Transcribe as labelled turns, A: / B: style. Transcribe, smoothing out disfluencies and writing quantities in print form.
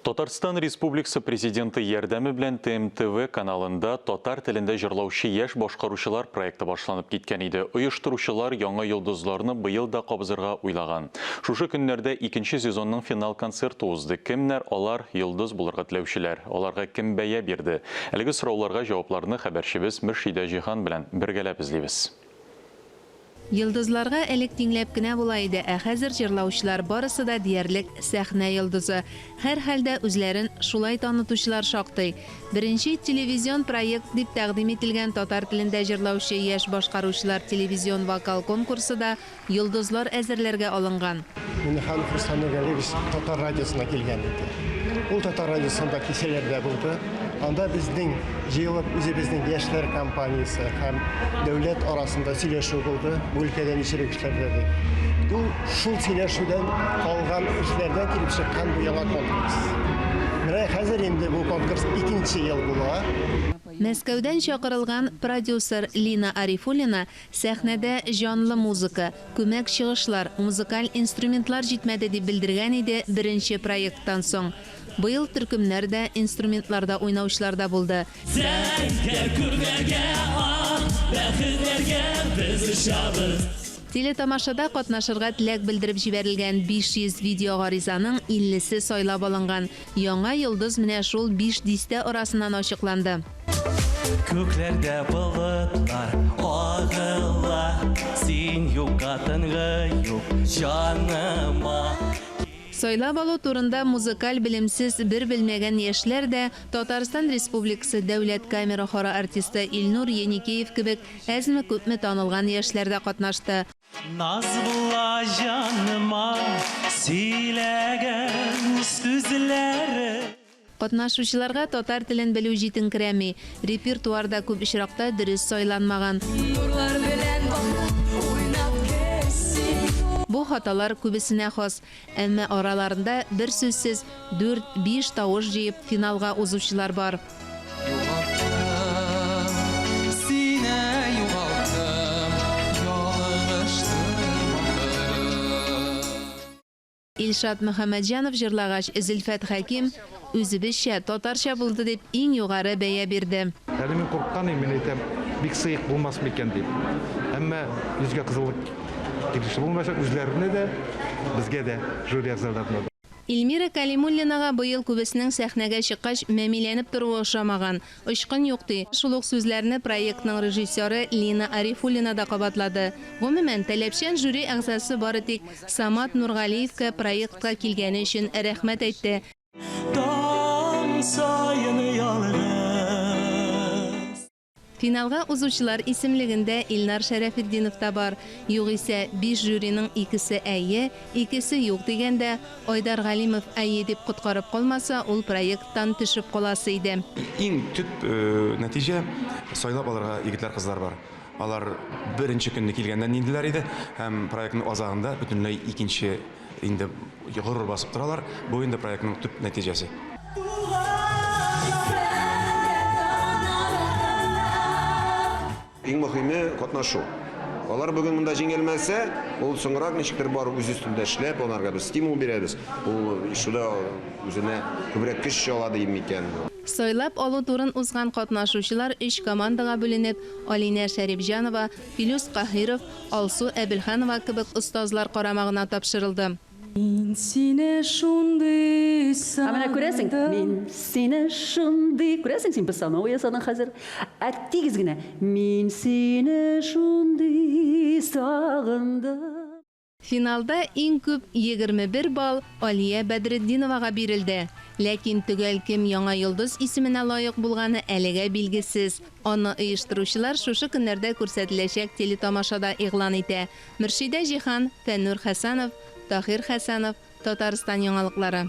A: Татарстан Республикасы Президенты ярдәме белән ТМТВ каналында татар телендә җырлаучы яшь башкаручылар проекты башланып киткән иде. Оештыручылар яңа йолдызларны быел да кабызырга уйлаган. Шушы көннәрдә икенче сезонның финал концерты узды. Кемнәр алар, йолдыз булырга теләүчеләр? Аларга кем бәя бирде? Әлеге сорауларга җавапларны хәбәрчебез Мөршидә Җиһан белән бергәләп эзлибез.
B: Йолдызларга элек тиңләп кенә була иде, ә хәзер җырлаучылар барысы да диярлек сәхнә йолдызы. Һәрхәлдә, үзләрен шулай танытучылар шактый. Беренче телевизион проект дип тәкъдим ителгән татар телендә җырлаучы яшь башкаручылар телевизион вокал конкурсы да йолдызлар әзерләргә алынган.
C: Миңнеханов Рөстәм Нургалиевич Татар радиосына килгән иде. Ул Татар радиосында кичәләрдә булды. Анда безнең җыелып үзебезнең яшьләр кампаниясе һәм дәүләт арасында сөйләшү булды. Бу өлкәдә ничек эшләргә дип. Ул шул сөйләшүдән калган эшләрдән килеп чыккан бу яңа конкурс. Менә хәзер инде бу конкурс икенче ел була.
B: Мәскәүдән чакырылган продюсер Лина Арифуллина Сәхнәдә җанлы музыка, күмәк чыгышлар, музыкаль инструментлар җитмәде, дип белдергән иде беренче проекттан соң. Быел төркемнәр дә, инструментларда уйнаучылар да булды.
D: Зәңгәр күлләргә, ак бәхетләргә без очабыз.
B: Телетамашада катнашырга теләк белдереп җибәрелгән 500 видеогаризаның иллесе сайлап алынган. Яңа йолдыз менә шул биш дистә арасыннан ачыкланды.
D: Күкләрдә болытлар агыла, Син юкка тынгы юк җаныма.
B: Сайлап алу турында музыкаль белемсез бер белмәгән яшьләр дә, Татарстан Республикасы Дәүләт камера хоры артисты Илнур Еникеев кебек әзме-күпме танылган яшьләр дә катнашты.
D: Наз була җаныма сөйләгән сүзләре.
B: Катнашучыларга татар телен белү җитенкерәми, репертуар да күп очракта дөрес сайланмаган.
D: Нурлар белән балкып, уйнап кер син.
B: Бу хаталар күбесенә хас, әмма араларында берсүзсез дүрт, биш тавыш җыеп финалга узучылар бар.
D: Югалттым, сине югалттым, ялгыштым ахыры.
B: Илшат Мөхәммәтҗанов җырлагач, Зөлфәт Хәким, Үзебезчә, татарча булды дип, иң югары бәя бирде.
E: Әле мин курыккан идем, мин әйтәм, бик сыек булмас микән дип. Әмма йөзгә кызыллык килүче булмаячак, үзләренә дә, безгә дә, жюри әгъзаларына да.
B: Эльмира Кәлимуллинага быел күбесенең сәхнәгә чыккач мәмиләнеп торуы ошамаган. Очкын юк, ди. Шул ук сүзләрне проектның режиссеры Лина Арифуллина да кабатлады. Гомумән, таләпчән жюри әгъзасы бары тик Самат Нургалиевка проектка килгәне өчен рәхмәт әйтте.
D: Таң саен ялгыз.
B: Финалга узучылар исемлегендә Илнар Шәрәфетдинов та бар. Югыйсә, биш жюриның икесе әйе, икесе юк дигәндә, Айдар Галимов әйе дип коткарып калмаса, ул проекттан төшеп каласы иде.
F: Иң төп нәтиҗә, сайлап алырга егетләр-кызлар бар. Алар беренче көнне килгәндә ниндиләр иде һәм проектның азагында бөтенләй икенче Инде горур басып торалар. Бу инде проектның төп нәтиҗәсе.
G: Иң мөһиме, катнашу. Алар бүген монда җиңелмәсә, ул соңрак ничектер барып үз өстендә эшләп, аларга без стимул бирәбез. Ул шуда үзенә күбрәк көч ала дим микән.
B: Сайлап алу турын узган катнашучылар өч командага бүленеп, Алинә Шәрипҗанова, Филүс Каһиров, Алсу Әбелханова кебек остазлар карамагына тапшырылды.
D: Мин сине шундый
H: Ә менә күрәсең,
D: сагындым.
H: мин сине шундый, күрәсең, син постанова ясадың хәзер. Ә тигез генә, мин сине шундый сагындым.
B: Финалда иң күп 21 балл Алия Бәдретдиновага бирелде. Ләкин төгәл кем яңа йолдыз исеменә лаек булганы әлегә билгесез. Аны оештыручылар шушы көннәрдә күрсәтеләчәк телетамашада игълан итә. Мөршидә Җиһан, Фәннүр Хәсәнов, Таһир Хәсәнов, Татарстан яңалыклары.